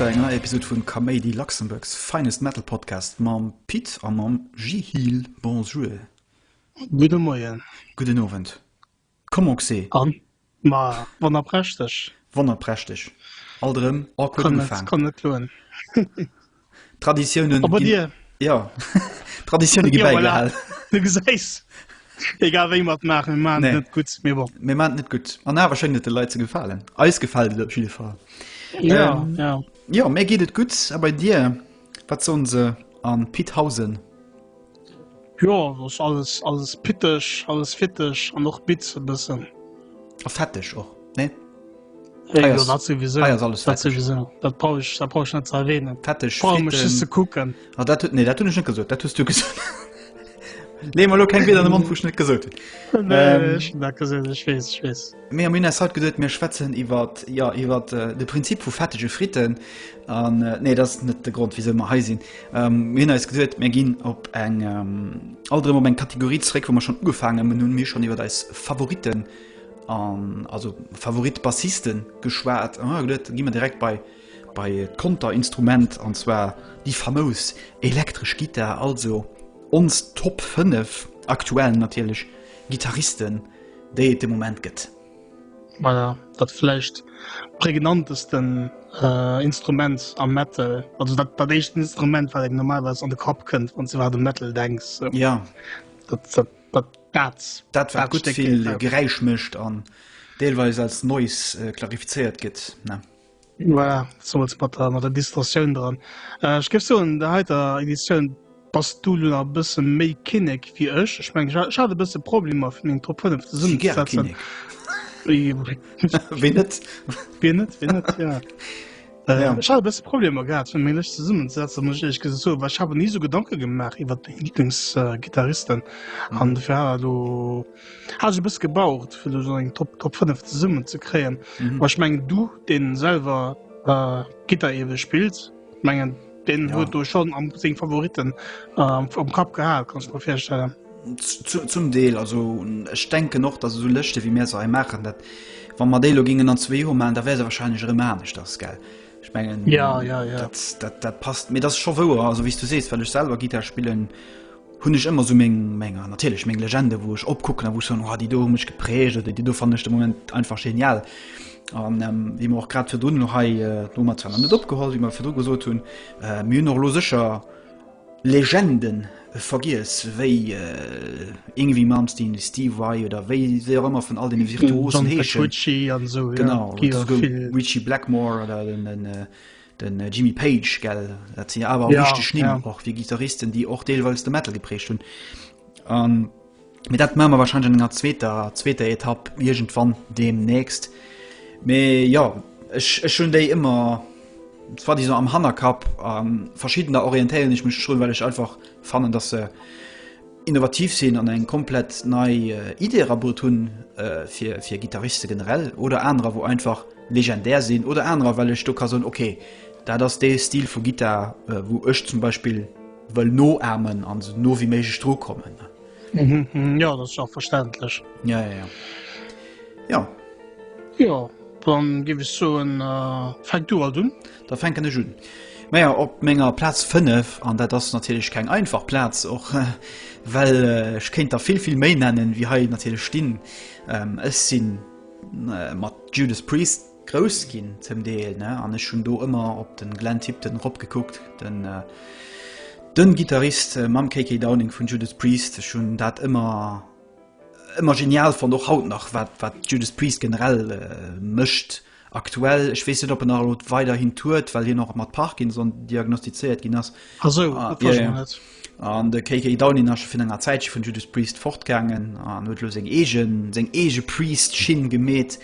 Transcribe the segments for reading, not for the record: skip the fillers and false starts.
bei enger neier Episode vun Kaméidi, Luxembourg's finest metal podcast mam Pit a mam Gilles. Bonjour. Gudde Moien. Gudden Owend. Comment que c'est? An? Ma wonnerprächteg. Wonnerprächteg. Alt erëm awkward Kann net, ugefaang. kann net kloen. Traditiounen A bei ginn, dir? jo, Traditioune gi Jo, voilà. bäigehal. Du gesäis, egal wéi mer et maachen, mir maachen et Nee, net gutt, mee bon. mir maachen et net gutt. An awer schéngt et de Leit ze gefalen. Eis gefält et op jidde Fall. Ja, Ähm, ja. jo, mir geet et gutt. A bei dir? Wat soen se an Pithausen? Jo, ass alles, alles pitteg, alles fitteg an och bitz e bëssen. A fetteg och, ne? Hey, Hei jo, ass, dat souwisou, hei ass alles dat fetteg. souwisou. Dat brauch ech, dat brauch ech net ze erwähnen. Fetteg, Brauch mech just ze Fritten. kucken. Ah, dat huet, nee, dat hunn ech net gesot, dat hues du gesot. Lee mer lo keng Wieder an de Mond, wou ech net gesot hunn. Nee, Ähm, ech hunn dat gesot, ech weess, ech weess. Mir hunn eis haut geduet, mir schwätzen iwwer, ja, iwwer de Prinzip vu fettege Fritten. An nee, dat ass net de Grond, wisou mer hei sinn. Mir hunn eis geduet, mir ginn op eng, alt erëm op eng Kategorie zeréck, wou mer schonn ugefaangen hunn. Mir hu schonn iwwer eis Favoritten an also Favorit-Bassiste geschwat. An hu mer geduet, da gi mer direkt bei, bei d'Konterinstrument, an zwar déi famous elektresch Gittar. Also ons Top 5, aktuell natierlech, Gittaristen, déi et de Moment gëtt. Voilà, dat vläicht prägnantesten äh, Instrument am Metal, also dat, dat éischt Instrument, wat engem normalerweis an de Kapp kënnt, wann s de iwwer de Metal denks. So. Ja. Dat, dat, dat, dat, dat wat gutt vill Geräisch mécht an deelweis als Noise äh, klarifizéiert gëtt. Ne? Voilà, zemools mat der, mat der Distortioun dran. Äh, ech géif soen, der heiter Editioun bass du lo nach e bësse méi Kinnek wéi ech. Ech mengen, ech hat e bësse Problemer fir meng Top 5 Si gär zesummenzesetzen. Kinnek. Ween net? Wien net, wien net, ja. Äh, Ja. ech hat e bësse Problemer gehat fir meng Lëscht zesummenzesetzen, muss ech éierlech gesot soen, well ech hat mer ni sou Gedanke gemaach iwwer meng Lieblingsgitarristen. An Mhm. dofir hat elo Hat ech e bësse gebraucht fir do sou eng Top Top 5 zesummen ze kréien. Mhm. Aber ech mengen du deen selwer äh, Gittar ewech spillt, mengen den Ja. huet do schon am seng Favoriten äh, am, am Kapp gehat, kann ech mer virstellen. Zu, zum Deel also ech denken och, datt esou Lëschte wéi mir se hei maachen, dat wa mer déi lo gingen an zwee Joer maachen, da wär se wahrscheinlech erëm aneschters, gell? Ech mengen Ja, ja, ja. dat, dat, dat passt. Mee dat ass scho wouer, also wéi s du sees, well ech selwer Gittar spillen, hunn ech ëmmer sou meng, meng, natierlech meng Legende wou ech opkucken a wou ech soen, oh déi do hu mech geprägt oder déi do fannen ech de Moment einfach genial. An wéi mer och grad virdrun elo hei, do hu mer zwar nach net opgeholl, wéi mer virdru gesot hunn, mir hunn och elo sécher Legende vergiess, wéi Yngwie Malmsteen, Steve Vai oder wéi se och ëmmer vun all deene Virtuosen John heeschen. Petrucci an esou, ja, Genau, gi jo esouguer vill. Ritchie Blackmore oder den, den, Den Jimmy Page, gell, dat sinn awer ja, wichteg Nimm ja. och fir Gitarristen, déi och deelweis de Metal geprägt hunn. An mee dat maache mer wahrscheinlech an enger zweeter zweeter Etapp iergendwann deemnächst. Mee jo, ech ech hunn déi ëmmer zwar déi so am Hannerkapp a verschiddener orientéieren ech mech drun, well ech einfach fannen, dass se innovativ sinn an eng komplett nei Idee erabruet hunn fir fir Gitarriste generell oder anerer wou einfach legendär sinn oder anerer well ech do ka soen okay dat ass dee Stil vu Gittar wou ech zum Beispill wëll noahmen an esou no wéi méiglech dru kommen. Mhm, jo dat ass och verständlech. Ja, ja, ja. Ja. Jo, dann géif ech soen fänk du alt un. Da fänken ech un. Maja, op menger Plaz 5, an dat ass natierlech keng einfach Plaz, och well ech kéint der vill, vill méi nennen, wéi hei natierlech stinn. Ech si mat Judas Priest grouss ginn zum Deel, ne, an ech hunn do ëmmer op de Glenn Tipton eropgekuckt, den, den Gittarist mam KK Downing vun Judas Priest. Ech hunn dat ëmmer, ëmmer genial fonnt, och haut nach, wat, wat Judas Priest generell mécht. Aktuell, ech weess net op en nach elo weiderhin tourt, well hien och mat Parkinson diagnostizéiert ginn ass. Ah sou, Ah, dat ja, wosst ech ja. nach net. An de KK Downing ass scho virun enger Zäitche vun Judas Priest fortgaangen an huet elo seng eegen, seng eege Priest-Schinn gemeet.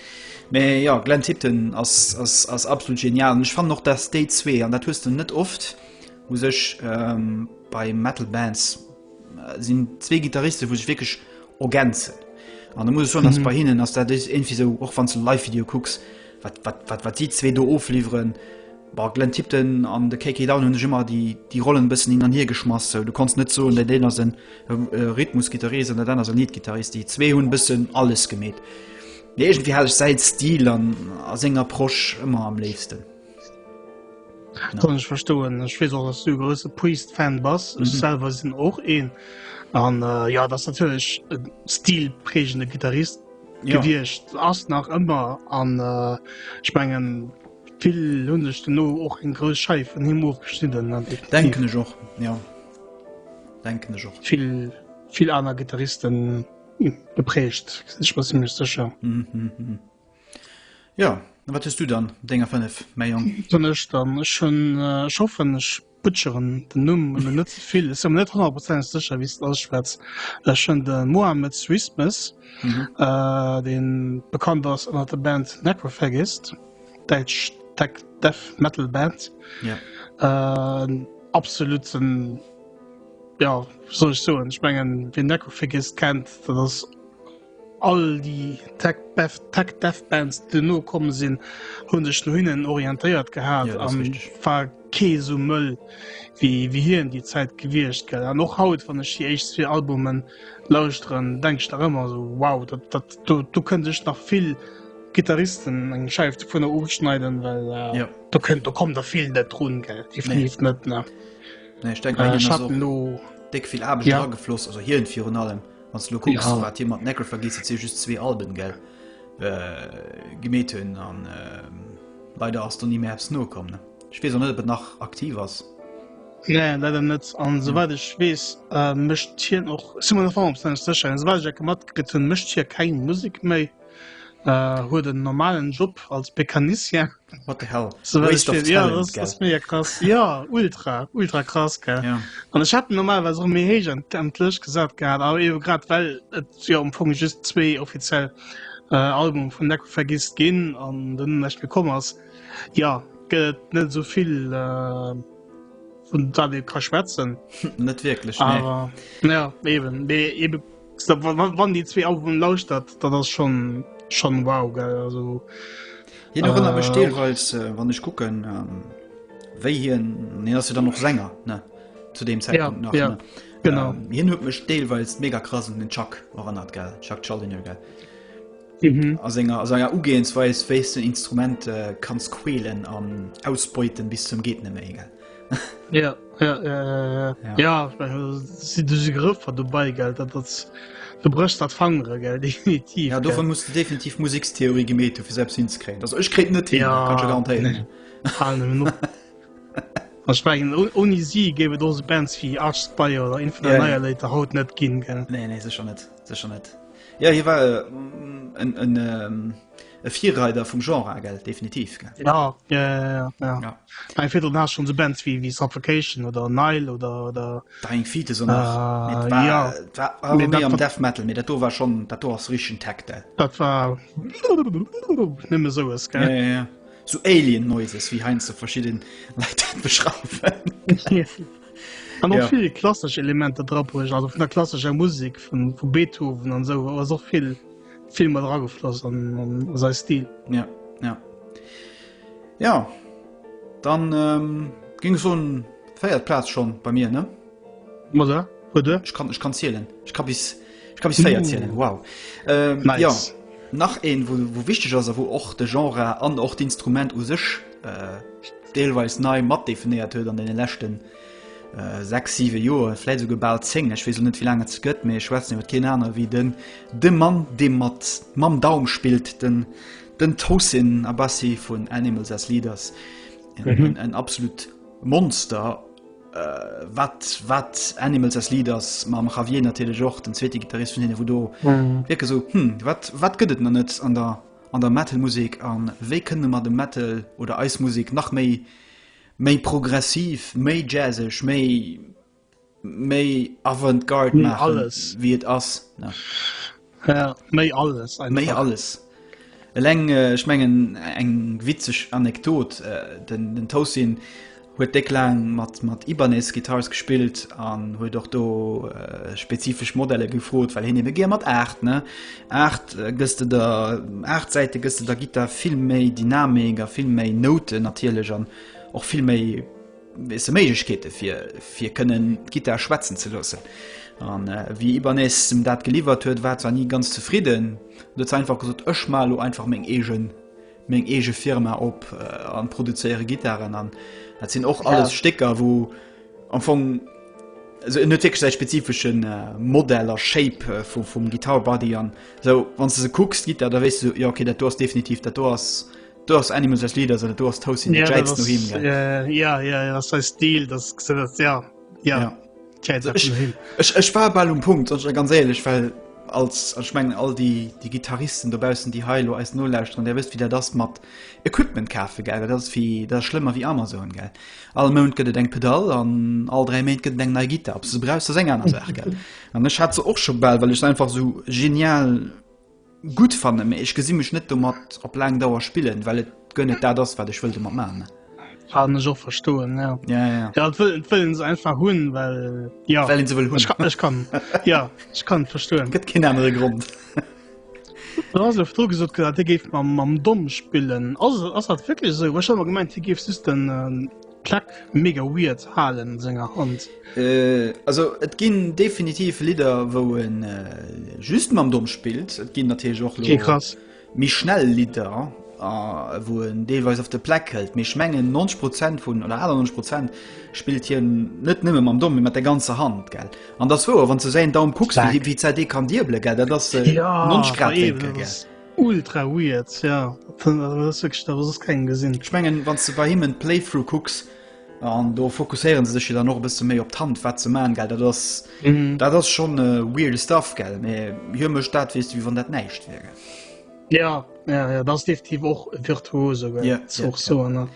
Mä jo, Glenn Tipton ass, ass, ass absolut genial. An ech fannen och, dass déi zwee, an dat hues de net oft u sech bei Metal Bands, sinn zwee Gitarristen, wou sech wierklech ergänzen. An da muss ech soen, dass bei hinnen ass dat irgendwie sou, och wann s de Live-Video kucks, wat, wat, wat, wat si zwee do ofliwweren. Bon, Glenn Tipton an de KK Down hunn sech ëmmer déi, déi Rollen e bëssen hin an hier geschmass. Sou, du konns net soen, dat een ass en Rhythmusgittarist an dat aner ass en Leadgittarist. Déi zwee hunn e bëssen alles gemeet. Mee iergendwéi hat ech säi Stil an a seng Approche ëmmer am léifsten. Kann ech verstoen. Ech weess och, dass du e grousse Priest-Fan bass. Ech mhm. selwer sinn och een. An äh, ja, das natierlech e stilprägende Gitarrist ja. gewiescht ass nach ëmmer an äh, ech mengen vill hunn sech duerno och eng grouss Scheif vun him ofgeschnidden. Denken ech och ja. Denken ech och. Vill, vill aner Gitarristen geprägt, ech war ziemlech sécher. Mm -hmm. Ja, a wat hues du dann op denger 5, mäi Jong? Wat hunn ech dann? Ech hunn, ech hoffen ech butcheren den Numm elo net ze vill, ech si mer net honnertprozenteg sécher wéi s de ausschwätz. Ech hunn de Mohammed Swissmess, dee bekannt ass ënner der Band Necrophagist, däitsch Tech Death Metal Band. En absoluten, jo, wéi soll ech soen, ech mengen wien Necrophagist kennt, dat ass All déi Tech Death Bands déi dono komm sinn, hu sech no hinnen orientéiert gehat an war kee sou mëll wéi wéi hien déi Zäit gewiescht gell. An och haut wann ech déi éischt zwee Albumen lauschteren, denk ech nach ëmmer sou wow, dat dat do do kënne sech nach vill Gittaristen eng Scheif dovunner ofschneiden, well do kënnt do kommt der vill net drun gell, definitiv net ne. Nee ech denken bei hinnen ass och déck vill Aarbecht eragefloss, also hien virun allem. Wann du lo kucks, ja. wat hie mat Necrophagist et si just zwee Alben gell äh, gemeet hunn an äh, leider ass do ni méi eppes nokomm. Ne? Ech weess och net, ob et nach aktiv ass. Nee, leider net. An soweit ech weess, äh, mécht hien och si mer net 100% sécher, soweit ech ecke matkritt hunn, mécht hie keng Musek méi. Äh, huet en normalen Job als Mecanicien. What the hell? So, Waste of ja, talent, das, das mega krass. Ja, ultra, ultra krass, gell. Ja. An ech hat normalerweis och méi héich an, an d'Lëscht gesat gehat, awer eben grad well et jo am Fong just zwee offiziell äh, Albume vun Necrophagist ginn an dann näischt méi komm ass. Ja, gëtt et net esou vill äh, vun dat ee ka schwätzen. Net wierklech, nee. Awer ja, eben, mee eben Wann déi zwee Albumen lauschtert, dat ass schon schon wow gell also. Hien erënnert mech deelweis wann ech kucken wéi hien, hien ass jo dann och Sänger ne zu deem Zäitpunkt nach ne. Genau. Hien huet mech deelweis mega krass un den Chuck erënnert gell, Chuck Schuldiner gell. Mhm. A senger a senger Ugehensweis wéi s de en Instrument kanns quälen an ausbeuten bis zum geet net méi gell. Ja, ja, ja, ja. ja. ja si du si Grëffer dobei gell, dat dat du bréchs dat Fangere gell, definitiv. Ja, dovun muss du definitiv Musekstheorie gemeet hu fir selbst hinzekréien. Also ech kréit net hin, ja, kann ech garantéieren. Nee. Ech mengen ouni si géif et och sou Bands wéi Archspire oder Infant ja, Annihilator haut net ginn gell. Nee, nee, sécher net, sécher net. Ja, hie war äh, en, en, ähm, e Virreider vum Genre, gell, definitiv. Gell? Ja, ja, ja, ja. ja. Mein virdrun hast schon so Bands wie, wie Suffocation oder Nile oder, oder Dying Fetus und nach. Äh, war, ja. War, war méi am Death Metal, mee dat do war schon, dat do ass richtegen Tech, gell. Dat war nëmme soues, gell. Ja, ja, ja. So Alien Noises, wéi heiansdo verschidden Leit dat beschreiwen. An och vill klassesch Elementer drabruecht, also vun der klassescher Musek vun vu Beethoven an esou ass och vill vill mat eragefloss an an säi Stil. Ja, ja. Ja, dann ähm, géing ech soen, véiert Plaz schonn bei mir, ne? Ma da, huet e? Ech kann, ech kann zielen. Ech ka bis, ech ka bis 4 zielen. Wow. Ähm, nice. Ja, nach een, wou, wou wichteg ass a wou och de Genre an och d'Instrument u sech äh, deelweis nei matdefinéiert huet an deene leschten äh, 6, 7 Joer, vläit esouguer bal 10, ech weess elo net, wéi laang et se gëtt, mee ech schwätzen iwwer keen aner wéi den de Mann, dee mat mam Daum spillt, den den Tosin Abasi vun Animals as Leaders. En, mhm. en, en absolut Monster äh, wat wat Animals as Leaders mam Javier natierlech och, den zweete Gitarrist vun hinne, wou do mhm. wierklech esou hm, wat wat gëtt et nach net an der an der Metal-Musek an wéi kënne mer de Metal oder eis Musek nach méi méi progressiv, méi jazzeg, méi méi Avantgarde maachen, wéi et ass. Ne? Ja, méi alles einfach. Méi alles. Eleng ech mengen eng witzeg Anekdot, den den Tosin huet déck laang mat mat Ibanez Guitars gespillt an huet och do spezifesch Modelle gefrot, well hien ebe gär mat 8 ne 8 gëss de der 8 Säite gëss de der Gittar vill méi Dynamik a vill méi Nouten natierlech an och vill méi weess de Méiglechkeete fir fir kënnen d'Gittar schwätzen ze loossen. An wéi Ibanez em dat geliwwert huet, war zwar ni ganz zefridden, huet se einfach gesot, ech maache lo einfach meng eegen. meng eege Firma op an produzéiere Gittaren an dat sinn och alles Stécker wou am Fong also en huet wierklech säi spezifesche Modell a Shape vu vum Guitar Body an sou wann s de se kucks d'Gittar da weess du jo okay dat do ass definitiv dat do ass do ass Animals as Leaders oder do ass Tosin ja, dat ass, no him äh, ja ja ja das sei Stil das das ja ja, ja. Ech, ech, ech war bal um Punkt sonst ganz éierlech well als ech mengen all déi déi Gitarristen dobaussen déi hei lo eis nolauschteren der wësst wéi dat ass mat Equipment kafe gell dat ass wéi dat ass schlëmmer wéi Amazon gell all Mount gëtt et eng Pedall an all 3 Méint gëtt et eng nei Gittar ob se se brauchs ass eng aner Saach gell an ech hat se och scho bal well ech se einfach sou genial gutt fannen, mee ech gesi mech net domat op laang Dauer spillen, well et guer net dat ass, wat ech wëll domat maachen. Kann ech och verstoen, ja. Ja, ja. Ja, et wëll, et wëll een se einfach hunn, well, ja. Well een se wëll hunn. Ech kann, ech kann, ja, ech kann et verstoen. Gëtt keen anere Grond. Du has elo virdru gesot, datt hie géif mam, mam Domm spillen. Ass, ass dat wierklech esou? Ech hat ëmmer gemengt, hie géif just den, Plack mega weird halen an senger Hand. Äh, also et ginn definitiv Lidder wou en äh, just mam Domm spillt. Et ginn natierlech och okay, krass. méi schnell Lidder äh, wou en deelweis op de Plack hëlt. Mee ech mengen 90 Prozent vun oder 98 Prozent spillt hien net nëmme mam Domm, mee mat der ganzer Hand gell. An dat ass wouer, wann s du säin Daum kucks, wéi wéi d'Säit dee kann diebele gell, dat ass äh, ja, 90 Grad Wénkel gell. Ultra weird, ja. Dat ass wierklech, dat ass keng gesinn. Ech mengen, wann s de bei him en Playthrough kucks, an do fokusséieren se sech jo dann och e bësse méi op d'Hand, wat se man, gell, dat ass, mm. dat ass schon äh, weird stuff, gell, mee hie mécht dat, weess du, wéi wann dat näischt wier, gell. Ja, ja, ja, dat ass definitiv och e Virtuose, gell. Ja, ja, och so, ja. Ne?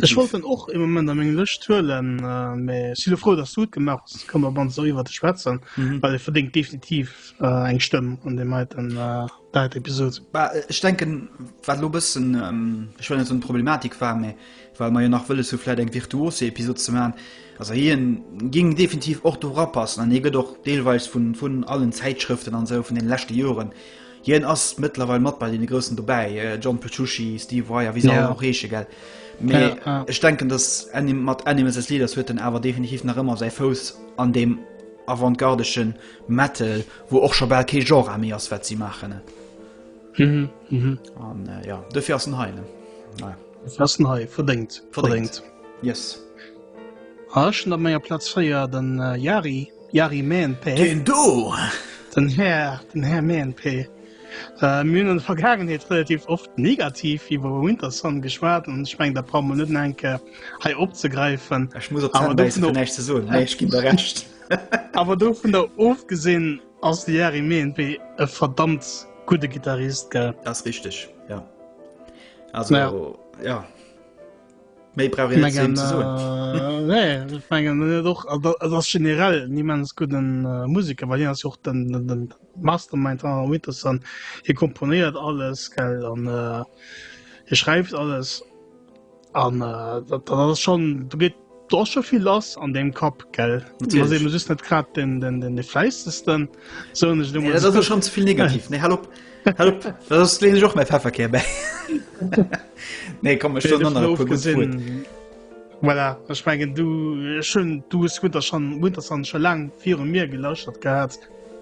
Ech wollt en och im Moment a meng Lëscht huelen, äh, mee ech si lo frou, dass du et gemaach hues, kann mer bann sou iwwer de schwätzen, mhm. well e verdéngt definitiv äh, eng Stëmm an dem heiten äh, der Episode. Bah, ech denken wat lo bëssen ähm, ech wëll net soen Problematik war, mee well mer jo nach wëlles hu vläit eng virtuose Episode ze man. Also hien ging definitiv och do rapassen an hie gëtt och deelweis vun vun allen Zäitschrëften an sou vun den leschte Joren Hien ass mëttlerweil mat bei deene Groussen dobäi, John Petrucci, Steve Vai a wéi se all och heesche gell. Mee ech denken, datt mat Animals as Leaders huet en awer definitiv nach ëmmer säi Fouss an deem avantgardeschen Metal, wou och scho bal kee Genre méi ass wat si maachen. An jo, dofir ass en hei, ne? Naja. Dofir ass en hei, verdéngt. Verdéngt. Yes. Ech hunn op menger Plaz 4 den Jari. Jari Mäenpää. Deen do! Den Här, den Här Mäenpää. Äh, mir hunn an der Vergaangenheet relativ oft negativ iwwer Wintersun geschwat an ech mengen, dat brauche mer net nach eng Kéier hei opzegräifen. Ech muss op d'Zänn bäissen, fir näischt ze soen, mee ech ginn der Recht. Awer dovunner ofgesinn ass de Jari Mäenpää e verdammt gudde Gittarist, gell? Dat ass richteg, ja. Also, ja. Méi brauch een net zu him ze soen. Äh, nee, ech mengen net och et ass generell en immens gudden äh, Musiker, well hien ass jo och den, den, den Mastermind hanner Wintersun. Hie komponéiert alles gell an äh, hie schreift alles an äh, dat, dat ass schon do geet do ass scho vill lass an deem Kapp gell. Natierlech. Ass eben just net grad den, den, den, de fläissegsten, soen ech elo Nee, mol dat ass och schon ze vill negativ. Nee, hal op. Hal op. Dat ass leen ech och mäi Pefferkär bäi. Nee, komm, ech soen dann nach e puer gutt Wuert. Voilà, ech mengen du ech hunn du hues Winter schon Wintersun scho laang viru mir gelauschtert gehat.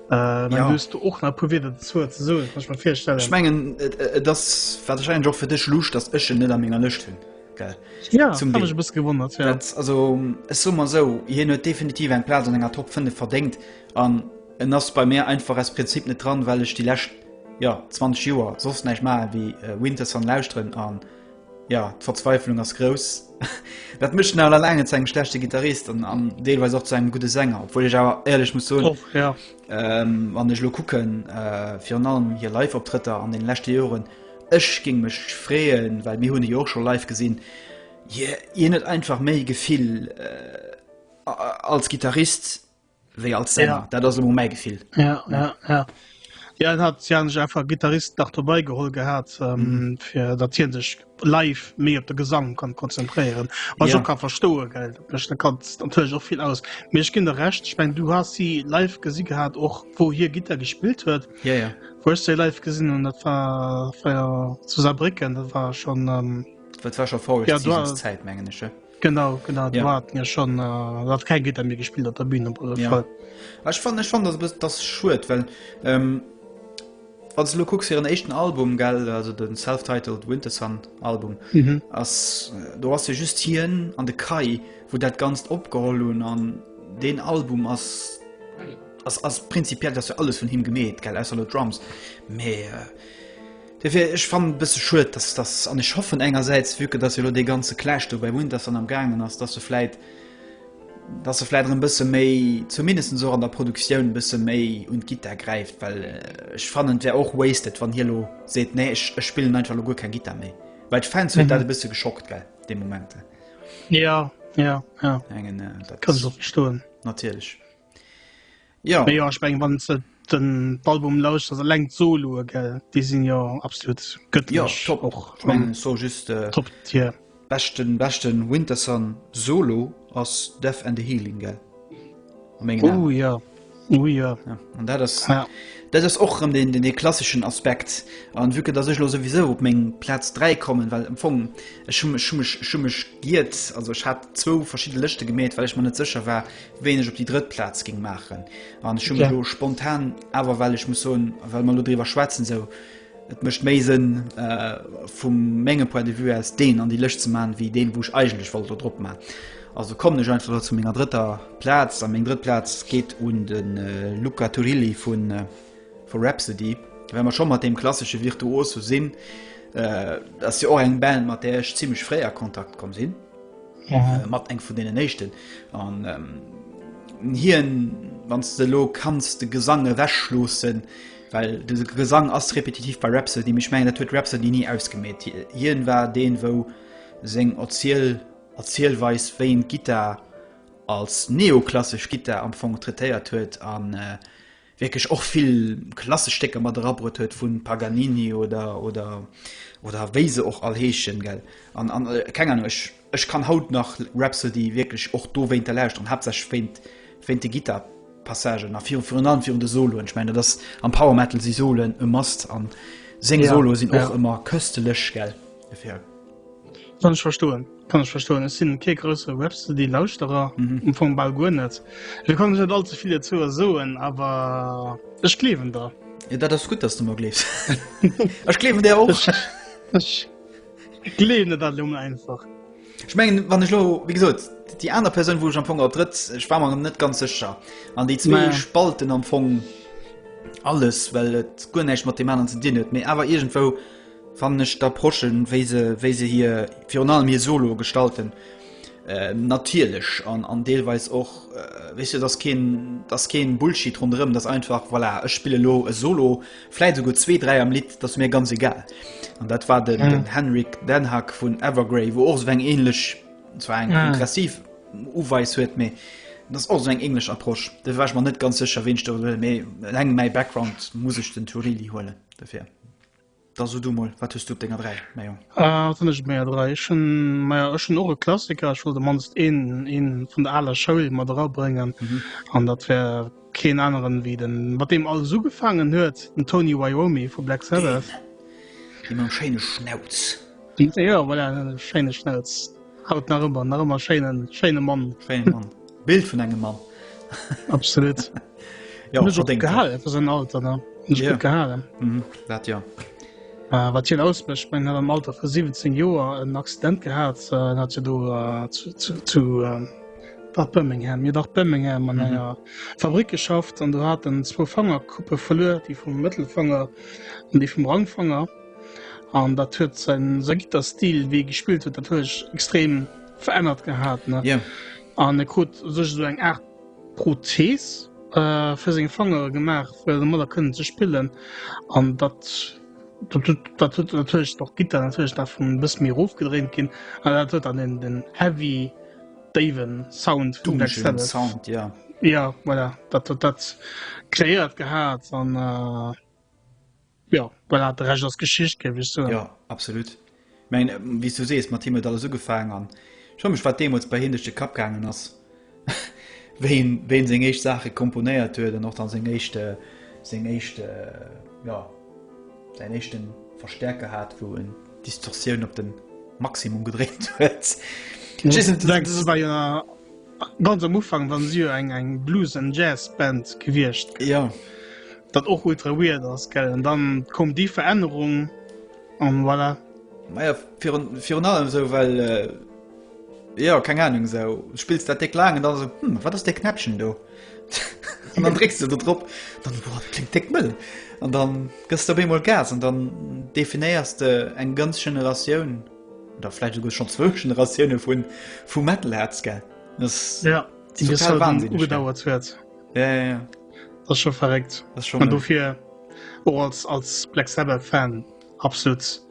Äh, ja. du hues du och nach e puer Wierder dozou ze soen, kann ech mer virstellen. Ech mengen et, et ass warscheinlech och fir dech lusch, datt ech en net a menger Lëscht hunn. Gell? Ja, Zum hat Deel. mech e bësse gewonnert, ja. Dat, also ech soe mer esou, hien huet definitiv eng Plaz an enger Top 5 verdéngt an en ass bei mär einfach aus Prinzip net dran, well ech déi lescht, jo, 20 Joer soss näischt maache wéi Wintersun lauschteren an, jo, d'Verzweifelung ass grouss. Dat mécht en awer laang net zu engem schlechte Gittarist an, an deelweis och zu engem gudde Sänger, obwuel ech awer éierlech muss soen, Och, ja. wann ech elo kucken, virun allem hir Live-Optrëtter an deene leschte Joren, Ech géing mech freeën, well mir hunn e jo och scho live gesinn, hien huet einfach méi Gefill als Gittarist wéi als Sänger. Dat ass elo mol mäi Gefill. Ja, ja, ja. Ja, en hat si han sech einfach Gittarist nach dobei geholl gehat, ähm, fir datt hien sech live méi op de Gesang kann konzentréieren. Wat ech Ja. och ka verstoe, gell, dat mécht dat kann natierlech och vill aus. Mee ech ginn der Recht, ech meng du has si live gesi gehat och wou hie Gittar gespillt huet. Ja, ja. Wou ech se live gesinn hunn, dat war, war ja zu Saarbrécken, dat war schon ähm, Dat war scho Forest Ja, du Seasons hast- Zäit, mengen ech. genau, genau, do Ja. hat ja schon äh, dat keng Gitter méi gespillt op der Bühn op alle Ja. Fall. Ah, Ech fand, ech fand das, das schued, well ähm, Wann s de elo kucks, hiren éischten Album, gell, also de self-titled Wintersun Album, mhm. ass, do ass jo just hien an de Kai, wou dat Ganzt opgeholl hunn an deen Album ass, ass, ass prinzipiell, dass jo alles vun him gemeet, gell, ausser lo d'Drums. Mee äh, dofir, ech fannen e bësse schued, dass dass, an ech hoffen engersäits, vue que dass jo lo dee ganze Clash do bei Wintersun am gaangen ass, dass se vläit, dass e vläit erëm bësse méi, zumindest och an der Produktioun, bësse méi un d'Gittar gräift, well ech fannen et wär och wasted, wann hie lo seet, nee ech ech spillen einfach lo guer keng Gittar méi, well d'Fans huet dat e bësse geschockt, gell, dee Moment. Ja, ja, ja. Engen, dat kann ech och verstoen. Natierlech. Ja. Mee jo, ech mengen, wann s de den d'Album lauschters, eleng d'Soloe, gell, déi sinn jo absolut gëttlech. Ja, top. Och Ech mengen, so just äh, top Tier. beschten, beschten Wintersun Solo ass Death and the Healing, gell? A mengen Aen. Oh ja, oh ja. Ja, an dat ass, ja. dat ass och rëm den, den, den klasseschen Aspekt. An vue que dass ech lo souwisou op meng Plaz 3 kommen, well am Fong, ech hu mech, hu mech, ech hu mech giert, also ech hat zwou verschidde Lëschte gemeet, well ech mer net sécher war, wéi ech op déi drëtt Plaz géing maachen. An ech hu mech elo spontan, awer well ech muss soen, well mer elo driwwer schwätzen, esou, et mécht méi Sënn vu mengem Point de vue aus, deen an déi Lëscht ze maachen, wéi deen, wou ech eigentlech wollt do drop maachen. Also kommen ech einfach elo zu menger drëtter Plaz. A meng drëtt Plaz geet un de Luca Turilli vu Rhapsody. Well mer scho mat deem klassesche Virtuoso sinn, dat ass jo och eng Band, mat där ech zimmlech fréi a Kontakt komm sinn. Mhm. Mat eng vun deenen éischten. An ähm, hien, wann du lo kanns de Gesang ewechloossen, well de Gesang ass repetitiv bei Rhapsody, mee ech mengen dat huet Rhapsody ni ausgemeet. Hien war deen, wou seng Erziel Erzielweis, wéi en d'Gittar als neoklassesch Gittar am Fong traitéiert huet an äh, wierklech och vill klassesch Stécker mat erabruet huet vun Paganini oder oder oder wéi se och all heeschen, gell. An an keng Ahnung, ech ech kann haut nach Rhapsody wierklech och dowéinter lauschteren, haaptsächlech wéint wéint de Gittarpassagen a virun virun allem virun de Soloen. Ech mengen dat ass am Power Metal si Soloen e Must an seng ja, Soloe sinn och ja. ëmmer köstelech, gell. Dofir. Kann ech verstoen, kann ech verstoen. Ech sinn kee grousse Rhapsody-Lauschterer, mhm. am Fong bal guer net. Ech kann net allze vill dozou soen, awer ech gleewen der. Ja, dat ass gutt, dass du mer gleefs. Ech gleewen der och. Ech gleewen der dat lo einfach. Ech mengen, wann ech lo, wéi gesot, déi aner Persoun, wou ech am Fong op drëtt, ech war mer net ganz sécher. An déi zwee Spalten am Fong alles, well et guer näischt mat deem aneren ze dinn huet, mee awer iergendwou fannen ech d'Approche wéi se wéi se hir virun allem hir Soloe gestalten natierlech an an deelweis och weess du, et ass keen et ass keen Bullshit ronderëm, et ass einfach voilà ech spille lo e Solo, vläit esouguer zwee, dräi am Lidd, dat ass mir ganz egal. An dat war den den Henrik Denhak vun Evergrey, wou och esou eng ähnlech, zwar eng progressiv Uweis huet, mee dat ass och esou eng ähnlech Approche. Dofir war ech mer net ganz sécher ween ech do huelen, mee eleng mäi Background muss ech den Turilli huelen dofir. Da so du mol, wat hues du op denger 3, mäi Jong? Wat hunn ech op menger 3? Ech hunn, maja, ech hunn och e Klassiker. Ech wollt op mannst een, een vun der aler Schoul mat erabréngen. Mhm. An dat wär keen aneren wéi den, mat deem alles ugefaangen huet, den Tony Iommi vu Black Sabbath. Deen, dee mam schéine Schnauz. Jo, voilà, schéine Schnauz. Haut nach ëmmer, nach ëmmer schéinen, schéine Mann. Schéine Mann. Bild vun engem Mann. Absolut. Ja, Huet och gehalen fir säin Alter, ne? Huet Ja. gutt gehalen. Mhm, dat ja. Äh, wat hien ausmécht, mein hat am Alter vu 17 Joer en Accident gehat, äh, en hat jo do äh, zu, zu, zu äh, war Birmingham, jo dach Birmingham an mhm. enger Fabrik geschafft an do hat en zwou Fangerkuppe verluer, déi vum Mëttelfanger an déi vum Rangfanger. An dat huet säin säi Gitterstil, wéi e gespillt huet, natierlech extrem verännert gehat, ne? Ja. An e krut u sech esou eng Aart Prothees fir seng Fangere gemaach, fir domadder kënnen ze spillen. An dat dat huet dat huet natierlech och d'Gittar natierlech nach vun e bësse méi erofgedréint ginn. An dat huet dann den den heavy déiwen Sound vun Black Sabbath. Sound, ja. Ja, voilà, dat huet dat kreéiert gehat an. Jo, voilà, de Rescht ass Geschicht, géif ech soen. Jo, absolut. Ech mengen, wéi s du sees, mat him huet alles ugefaangen an ech froe mech, wat deemools bei hien duerch de Kapp gaangen ass, wéi en, wéi en seng éischt Saache komponéiert huet an och dann seng éischt, seng éischt, jo, säin éischte Verstäerker hat, wou en d'Distorsioun op de Maximum gedréint huet. Ech weess net, dat war jo ganz am Ufank, waren si jo eng, eng Blues and Jazz Band gewiescht. Jo. Dat och ultra weird ass, gell? An dann koum déi Verännerung an voilà. Maja, virun, virun allem sou, well, äh, jo, keng Ahnung, sou, du spills dat déck laang an dann sou, hm, wat ass dee Knäppchen do? An dann drécks de do drop, dann, boah, dat kléngt déck mëll. An dann gëss de op eemol Gas an dann definéiers de eng ganz Generatioun, oder vläicht esouguer schonn zwou Generatioune vun, vu Metalheads, gell? Dat ass Ja, déi bis total haut wahnsinneg, gell? ugedauert huet. Ja, ja, ja. Dat ass scho verréckt. Dat ass scho An dofir och als, als Black Sabbath Fan absolut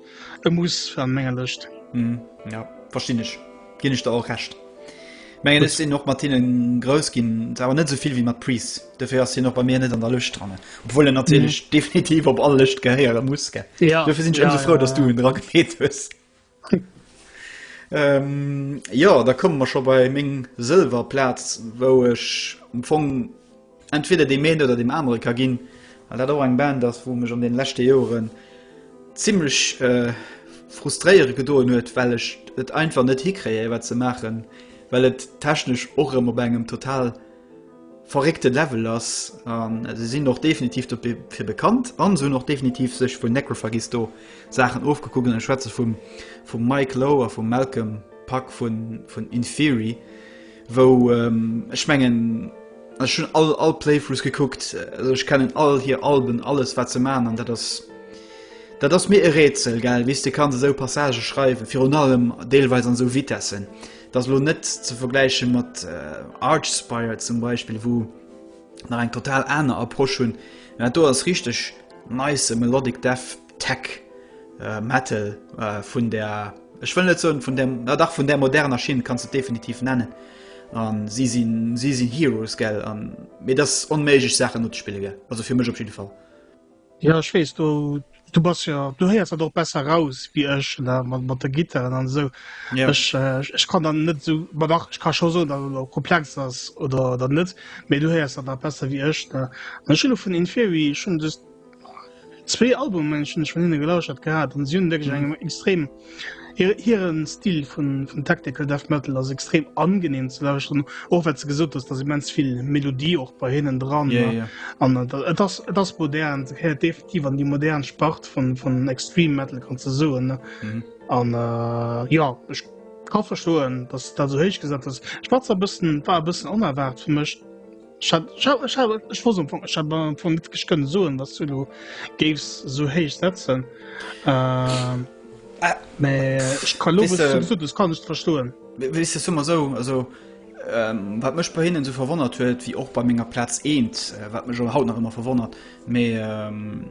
e Muss an menger Lëscht. Mm, ja, verstinn ech. Ginn ech der och Recht. Mengen ech sinn och mat hinnen grouss ginn, awer net esou vill wéi mat Priest. Dofir ass hien och bei mir net an der Lëscht dran. Obwuel en natierlech mm. definitiv op all Lëscht gehéiere muss. Gell? Ja. Dofir sinn ech ja, ëmsou frou, ja, dass du en dra gemeet hues. Ähm, jo, da komme mer scho bei meng Sëlwerplaz, wou ech am Fong entweder deem een oder deem anere ka ginn, well dat och eng Band ass, wou mech an den leschte Joeren zimlech äh, frustréiere gedoen huet, well ech et einfach net hikréie wat se maachen, well et technesch och erëm op engem total verréckte Level ass an se sinn och definitiv dofir bekannt an se hunn och definitiv sech vun Necrophagist do Saachen ofgekuckt an ech schwätze vum vum Mike Lowe a vum Malcolm Pack vun vun Inferi wou ech mengen ech hunn all all Playthroughs gekuckt also ech kennen all hir Alben alles wat se man an dat ass dat ass mir e Rätsel gell wéi s de kanns esou Passagë schreiwen virun allem deelweis an esou Vitessen. Dat ass elo net ze vergläiche mat Archspire zum Beispill, wou nach eng total aner Approche hunn. Mä dat do ass richteg nice Melodic Death Tech Metal vun der, ech wëll net soen vun der, na dach vun der moderner Schinn kanns de et definitiv nennen. An si sinn, si sinn Heroes, gell. An mee et ass onméiglech Saachen nozespille, gell, also fir mech op jidde Fall. Jo ech weess, du du bass jo, du héiers dat och besser raus wéi ech da mat mat der Gittaren an esou. Ja. Ech ech kann dann net esou, ma dach ech ka scho soen, datt et elo komplex ass oder oder net, mee du héiers dat nach besser wéi ech ne. An ech hunn elo vun Inferi, ech hunn just zwee Albumen meng ech hunn ech vun hinne gelauschtert gehat an si hunn wierklech eng extrem hir hiren Stil vun vun Technical Death Metal ass extrem angenehm ze lauschteren, och wat s de gesot hues, dass immens vill Melodie och bei hinnen dran Ja, ja. an et ass et ass modern, se gehéiert definitiv an déi modern Spart vun vun Extreme Metal kanns de soen ne. Mhm. An äh, ja ech ka verstoen, dass dat esou héich gesat ass. Ech war zwar e bëssen war e bëssen onerwaart fir mech. Ech hat, ech hat, ech hat, ech wosst am Fong, ech hat am Fong net wierklech kënnen soen, dass du elo géifs esou héich setzen. Ähm, Ah, mä ech kann elo, weess wou s du de, gesot hues, kann ech et verstoen. weess de, soe mer esou, also ähm, wat mech bei hinnen esou verwonnert huet, wéi och bei menger Plaz eent, äh, wat mech och haut nach ëmmer verwonnert, mee ähm,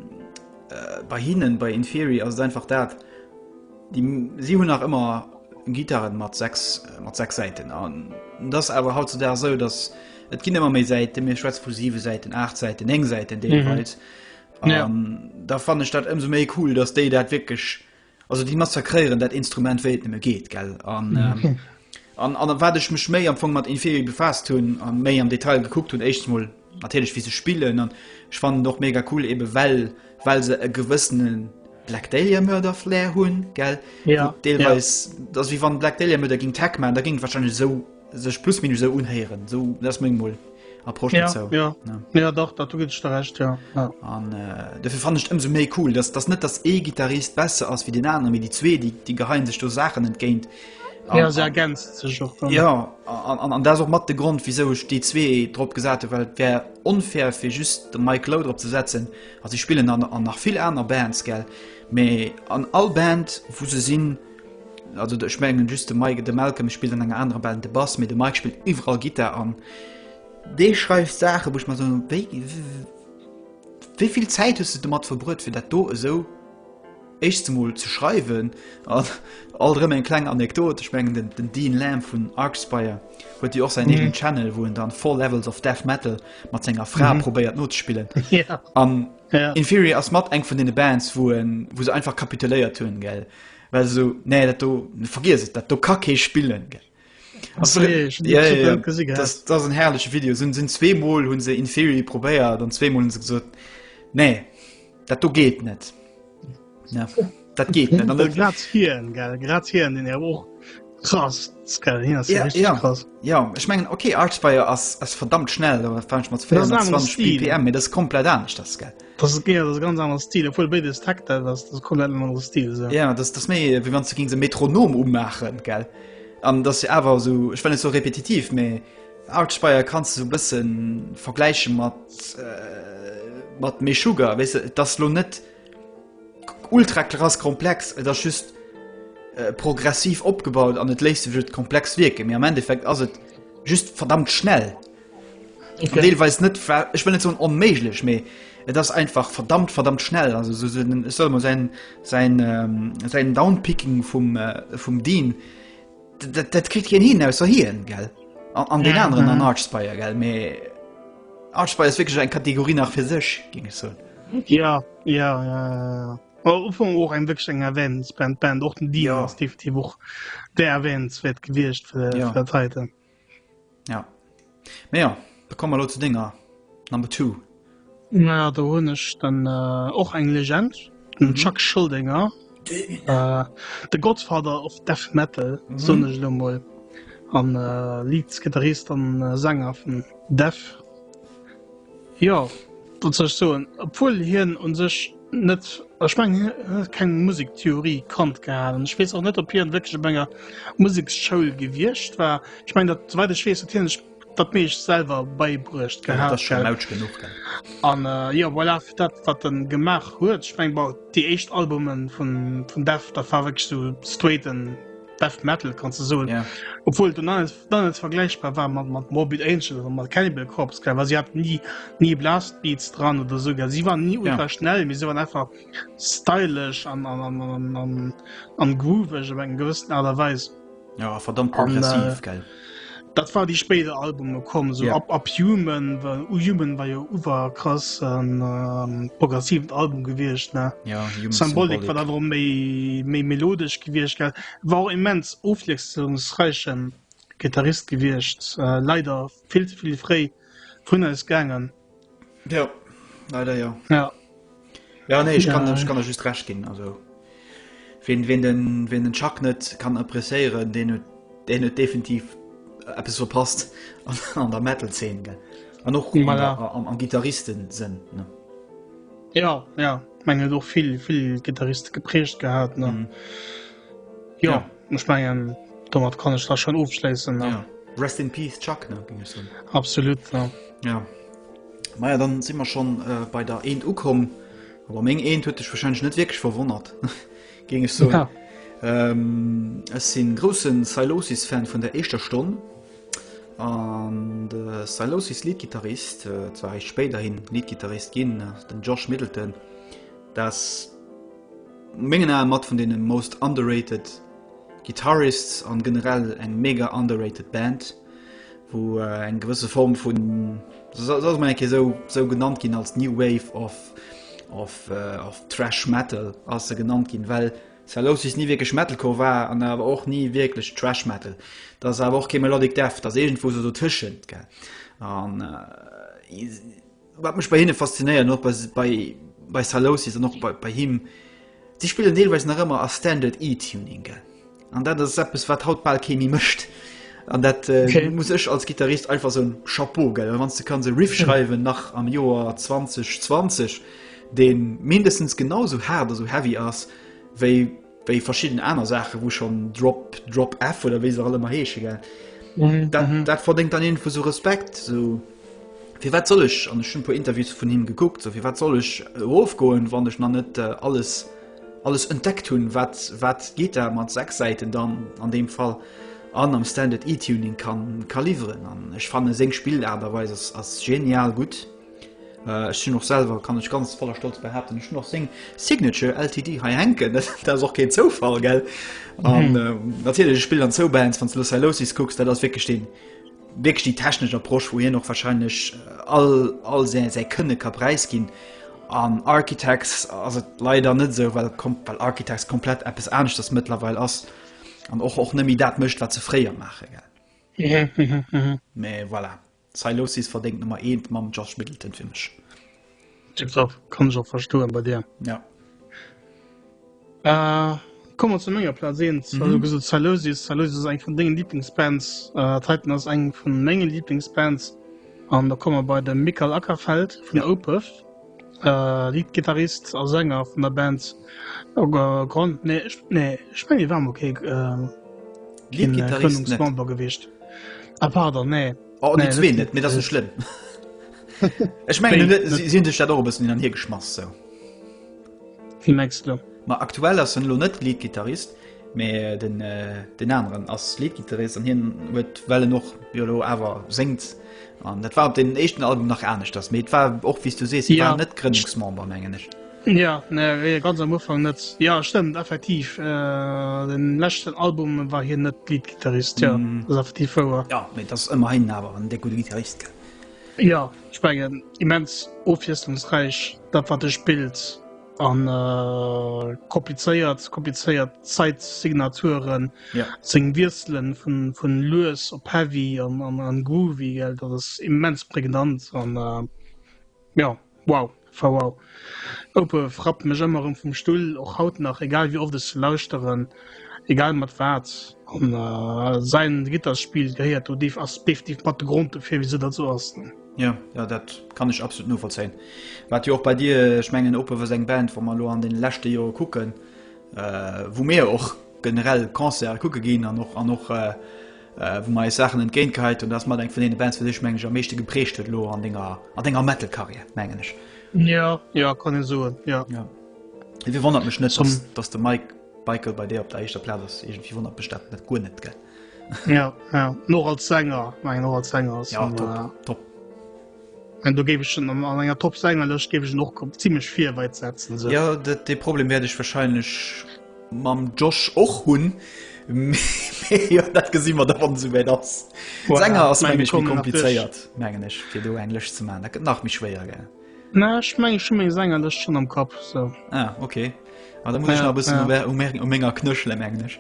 äh, bei hinnen, bei Inferi ass et einfach dat, Déi, si hunn nach ëmmer Gittaren mat 6, mat 6 Säiten. An et ass awer hautzedaags esou, datt et ginn ëmmer méi Säiten, mir schwätze vu 7 Säiten, 8 Säiten, 9 Säiten deelweis. Mhm. Ja. An da fannen ech dat ëmsou méi cool, datt déi dat wierklech, also déi massakréieren dat Instrument wéi et nëmme geet, gell. An, ähm, an, an wat ech mech méi am Fong mat Inferi befaasst hunn a méi am Detail gekuckt hunn, éischtens mol natierlech wéi se spillen an ech fannen et och mega cool ebe well, well se e gewëssene Black Dahlia Murder Flair hunn, gell? Ja, Wou deelweis, ja. Das wéi wann Black Dahlia Murder ging Tech man, da ging wahrscheinlich sou sech plus minus sou unhéieren. Sou dat ass meng mol Approche ja, dozou. Ja. Ja. ja dach, dat du gëtt der recht ja. ja. An äh, dofir fand ech ëmsou méi cool, dass dass net dass ee Gitarrist besser ass wéi den aneren, mee déi zwee déi déi geheien sech do Saachen entgéint. An, ja, se ergänzt sech och dann. Ja an, an, an dat ass och mat de Grond, wisou ech déi zwee drop gesat hunn, well et wär onfair fir just de Mike Lowe drop ze setzen. A si spillen an an nach vill aner Bands, gell? Mee an all Band wou se sinn, also ech mengen just de Mike, de Malcolm spillt an enger anerer Band de Bass, mee de Mike spillt iwwerall Gittar an dee schreift Saachen, wou ech mer soen, wéi wéi vill Zäit hues de domat verbruet fir dat do esou Éischts emol ze schreiwen, an alt erëm eng kleng Anekdot, ech mengen den, den Dean Lamb vun Archspire huet jo och säin eegenen Channel, wou en dann Four Levels of Death Metal mat senger Fra probéiert nozespillen. Ja. An Ja. Inferior ass mat eng vun deene Bands, wou en, wou se einfach kapituléiert hunn, gell, well se esou, nee, dat do, vergiess et, dat do ka kee spillen, gell. Ach, nee, ich Ja, ja, ja. gesinn gehabt. Das, das ass en herrleche Video. Sinn, sinn zweemol hunn se Inferi probéiert an zweemol hunn se gesot, nee, Dat do geet net. Ja, dat geet net. An dat- Grad hien, gell, grad hien, den ja och krass, gell, hien ass Ja, richtig ja. krass. Ja, ech mengen okay, Archspire ass, ass verdammt schnell, da fang ich mat Das ist ein anderer 420 Stil. BPM, mee das ist komplett anescht, das gell. Das ist, ja, das ist ganz anderer Stil, obwohl beides Tech Death ass, das ist komplett en andere Stil. So. Ja, das, das méi wéi wann du gings e Metronom umaachen, gell? An das awer so, ech well net so repetitiv, mee Archspire kanns du so bëssen vergläiche mat äh, mat Meshuggah, weess de, et ass lo net ultra krass komplex, et ass just äh, progressiv opgebaut an et léisst sech et komplex wierken, mee am Endeffekt ass et just verdammt schnell. Okay. Deelweis net ech wëll net soen onméiglech, mee et ass einfach verdammt verdammt schnell. Also so, so, ech soll mol säin säin ähm, säin Downpicking vum äh, vum Dean dat, dat kritt keen hin ausser hien gell an, an den anderen an Archspire gell mee Archspire ass wierklech eng Kategorie nach fir sech géing ech soen. Ja, ja, ja, ja. Well Ufong och eng wierklech eng erwähnenswert Band och den Dean ja. ass definitiv och der erwähnenswert gewiescht fir, ja. fir dat heiten. Ja. Mee ja, da komme mer elo zu denger Number 2. Naja, do hunn ech dann äh, och eng Legend, den mhm. Chuck Schuldiner. Äh, the Godfather of Death Metal, mhm. soen ech elo mol. An äh, Lead-Gitarrist an äh, Sänger vun Death. Jo, wat soll ech soen, obwuel hien un sech net, ech mengen hien huet keng Musektheorie kannt gehat an ech weess och net ob hien wierklech op enger Museksschoul gewiescht war. Ech mengen dat souwäit ech weess huet hien sech dat meescht selwer beibruecht gehat. Dat ass scho mautsch genuch, gell? An jo voilà, fir dat wat en gemaach huet, ech mengen bon déi éischt Albumen vun vun Death, dat war wierklech sou straighten Death Metal kanns de soen. Yeah. Obwohl du net, net vergleichbar war mat, mat Morbid Angel oder mat Cannibal Corpse, gell, weil sie hatten nie, nie Blast Beats dran oder so. Gell. Sie waren nie ultra yeah. schnell, sie waren einfach stylisch an, an, an, an, an, an groovig op eng gewissen Art a Weis. Ja, verdammt progressiv, an, äh, gell. Dat war die spéider Albume komm so yeah. up, up Human war, Human war jo uwer krass en ähm, progressiven Album gewiescht ne ja, Symbolic, Symbolic war darum méi méi melodesch gewiescht gell war och immens ofwiesslungsräichen Gitarrist gewiescht äh, leider vill ze vill fréi vun eis gaangen. Ja leider ja. Ja. Ja nee, ich kann, ja. ich kann der just recht ginn also wen, wen den, wen den Chuck net kann appréciéieren, deen huet, deen huet definitiv eppes verpasst an, an der Metal-Szene gell. An och an der, am, am Gitarristen-Sënn ne. Ja ja mengen huet och vill vill Gitarriste geprägt gehat ne. Mhm. Ja, ja. ech mengen domat kann ech da schon ofschléissen. Ja. Rest in Peace Chuck ne, ging ech soen. Absolut ja. Ja. Maja dann si mer schon äh, bei der Eent ukomm. Aber meng Eent huet dech wahrscheinlech net wierklech verwonnert, géing ech soen. Ja. Ähm, ech sinn groussen Sylosis-Fan vun der éischter Stonn. An de Sylosis Leadgitarrist, äh, zwar eréischt spéiderhin Leadgitarrist ginn, den Josh Middleton, dat mengen Aen mat vun deene most underrated Guitarists an generell eng mega underrated Band, wou eng gewësse Form vun, soll mol eng Kéier esou esou genannt ginn als New Wave of of of Thrash Metal ass se genannt ginn, well Sylosis ni wierklech Metalcore war an awer och ni wierklech Thrash Metal. Dat ass awer och kee Melodic Death, dat ass iergendwou esou dotëschent, gell. An Wat mech bei hinne faszinéiert, och bei, bei, bei Sylosis an och bei, bei him, si spillen deelweis nach ëmmer a Standard E-Tuning, gell. An dat ass eppes, wat haut bal kee méi mécht. An dat äh, okay. muss ech als Gitarrist einfach soen, Chapeau, gell. Wann du kanns e Riff schreiwen nach am Joer 2020, deen mindestens genauso hart a sou heavy ass, wéi wéi verschidden aner Saachen, wou schon Drop, Drop F oder wéi se all ëmmer heesche gell. Mhm. Dat, mhm. dat verdéngt dann irgendwo so Respekt. So, firwat soll ech, an ech hunn e puer Interviews vun him gekuckt, so firwat soll ech erofgoen, wann ech nach net äh, alles, alles entdeckt hunn, wat, wat Gitar mat 6 Säiten dann an deem Fall an am Standard E-Tuning kann, kann liwweren. An ech fanne seng Spillaart a Weis ass, ass genial gutt. Ech hunn och selwer, kann ech ganz voller Stolz behaapten, ech hunn och seng Signature LTD hei hänken. Dat ass och keen Zoufall, gell? An natierlech, ech spillen an zwou Bands, wann s de elo Sylosis kucks, dat ass wierklech deen, wierklech déi technesch Approche, wou hien och warscheinlech all, all säi, säi Kënne ka präisginn. An Architects ass et leider net esou, well, well Architects komplett eppes aneschters mëttlerweil ass an och, och net méi dat mécht, wat se fréier maache, gell? Mä voilà. Sylosis verdéngt Nummer eent mam Josh Middleton fir mech. Tiptop, kann ech och verstoen bei dir. Ja. Äh, komme mer zu menger Platz 1. Mhm. Also gesot Sylosis, Sylosis ass eng vun dengen Lieblingsbands. Äh, Titan ass eng vun mengen Lieblingsbands. An da komme mer bei de Mikael Åkerfeldt vun ja. Opeth. Lead-Gittarist a Sänger vun der Band. Grond, nee, ech, nee, ech mengen, hie war emol kee Lead-Gittarist net. Grënnungsmember gewiescht. Ah, pardon, nee. Oh, déi Nee, zwee net net, mee dat ass net schlëmm. Ech Béid mengen, net. si si hunn sech dat och e bëssen hin an hier geschmass sou. Wéi mengs de? Ma aktuell ass en elo net Lead-Gittarist, mee den, den aneren ass Lead-Gittarist an hien huet, well en och jo elo awer séngt, an dat war op deenen éischten Album nach aneschters, mee et war och, wéi s du sees, hie Ja. war net Grënnungsmember, mengen ech. Ja, nee, ganz am Ufank net. Ja, stëmmt, effektiv. Äh, den leschten Album war hien net Lead-Gittarist, ja. Mm. Dat ass effektiv wouer. Ja, mee dat ass ëmmerhin awer en déck gudde Gittarist, gell? Ja, ech mengen, immens ofwiesslungsräich, dat wat e spillt. An äh, komplizéiert, komplizéiert Zäitsignaturen, Ja. seng Wiesselen vun, vun lues op heavy an, an, an groovy, gell, dat ass immens prägnant an äh, ja. Wow, wow. Opeth rappt mech ëmmer erëm vum Stull, och haut nach, egal wéi oft ech se lauschteren, egal mat wat. An säin Gittarspill gehéiert do def ass definitiv mat de Grond dofir, wisou dat esou ass. Jo, jo, dat kann ech absolut novollzéien. Wat jo och bei dir, ech mengen Opeth ass eng Band, wa mer elo an deene leschte Jore kucken, wou mir och generell Concerte kucke ginn an och an och wou mer eis Saachen entgéint geheit hunn, dat ass mat eng vun deene Bands, wou dech, mengen ech, am meeschte geprägt huet elo an denger, an denger Metal-Karriär, mengen ech. Ja, ja, kann een soen, ja. Ja. Dofir wonnert mech net, dass, dass de Mike Bikel bei dir op der éischter Plaz ass. Iergendwéi wonnert mech dat net, guer net, gell? Ja, ja. An och als Sänger, mengen och als Sänger ass Ja, en, top, äh, top. An do géif ech en an enger Top-Sängerlëscht géif ech en och zimmlech vir weit setzen. So. Ja, dat, dee Problem wäert ech wahrscheinlech mam Josh och hunn. Mee jo, dat gesi mer da wann et esouwäit ass. Voilà. Sänger ass Meng, meng mir ech méi kommen nach duerch. komplizéiert, mengen ech, fir do eng Lëscht ze maachen. Dat gëtt nach méi schwéier, gell? Na, ech meng ech hu meng Sängerlëscht schonn am Kapp. So. Ah, okay. Ah, da muss ech Ja, nach e bëssen ja. u mer- u menger knëschele, mengen ech.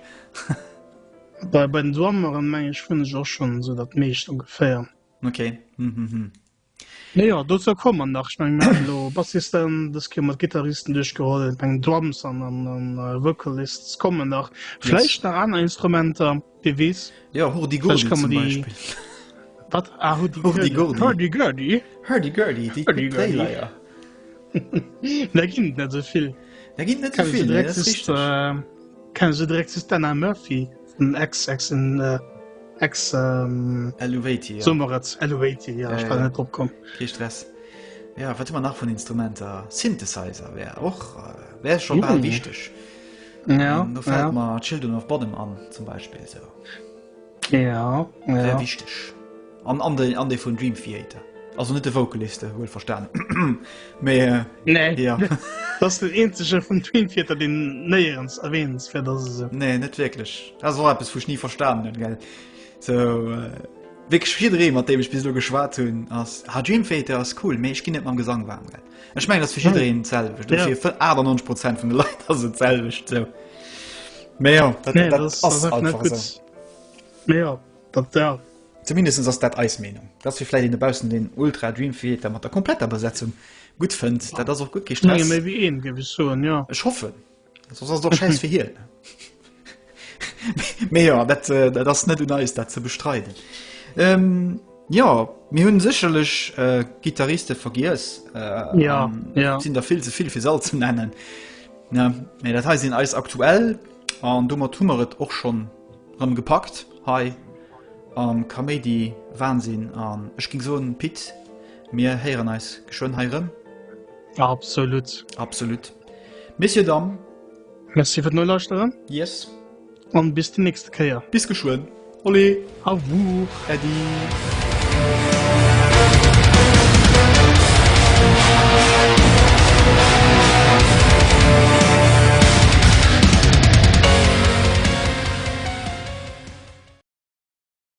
Bei, bei den Drummeren meng ech hunn ech och schonn esou dat meescht ongeféier. Okay. Hm, hm, hm. Nee, jo, dozou komme mer nach. Ech meng, mir haten elo Bassisten, dës Kéier mat Gittaristen duerchgeholl. Ech meng, Drums an, an, an äh, Vocalists kommen nach. Vläicht Yes. nach aner Instrumenter, wie weess. Ja, Hurdy-Gurdy Vläicht kann zum man déi. Beispill. Wat? Ah, Hurdy-Gurdy. Hurdy-Gurdy. Hurdy-Gurdy. Hurdy-Gurdy, déi Hurdy-Gurdy. Dréileier. Da ginn et net esou vill. Da ginn et net esou Kann vill, se nee, direkt dat ass just, richteg. äh, kann se direkt just d'Anna Murphy vun Ex, Ex, in, äh, Ex, ähm, Eluveitie, ja. Sommerets, Eluveitie, ja, Ja, ich war ja. net drop komm. Kee Stress. Ja, wat hu mer nach vun Instrumenter? Synthesizer wär och, äh, wär scho bal Mm. wichteg. Ja, Ähm, do fält ja. mer Children of Bodom an, zum Beispill, sou. Ja, Wär ja. wichteg. An, an de, an dee vun Dream Theater. Also net de Vocalist, wuel verstan. Mee, äh, Nee. ja. Dat ass den eenzege vun Dream Theater, deen néierens erwähnenswäert ass esou. Nee, net wierklech. Dat ass och eppes, wou ech ni verstanen hunn, gell. So, äh, wierklech jidderee, mat deem ech bis elo geschwat hunn, ass, ah, Dream Theater ass cool, mee ech ginn net mam Gesang waarm, gell. Ech mengen, dat ass fir jiddereen d'selwecht. Ja. Oder fir 98 Prozent vun de Leit ass et d'selwecht, sou. Mee jo, dat, Nee, dat dat ass, dat ass ass einfach net einfach gutt. esou. Mee jo, dat, ja. Zumindest ass dat eis Meenung. Dat ass fir vläicht een dobaussen, deen Ultra Dream Theater mat der kompletter Besetzung gutt fënnt. Dat ass och gutt, kee Menge Stress. méi wéi een, géif ech soen, jo. Ech hoffen, soss ass et och schäiss fir hien. Mee jo, dat, dat ass net un eis, dat ze bestreiden. Ähm, jo, mir hunn sécherlech äh, Gittariste vergiess. Äh, Ja, an ja. et sinn der vill ze vill, fir se all ze nennen. Ja, mee dat hei sinn eis aktuell an domat hu mer et och schonn rëm gepackt hei am Kaméidi Wahnsinn an ech ging soen Pit, mir héieren eis geschwënn hei rëm. Absolut. Absolut. Messieurs, Dames. Merci fir d'Nolauschteren. Yes. An bis déi nächste Kéier. Bis geschwënn. Allez. Au revoir. Äddi.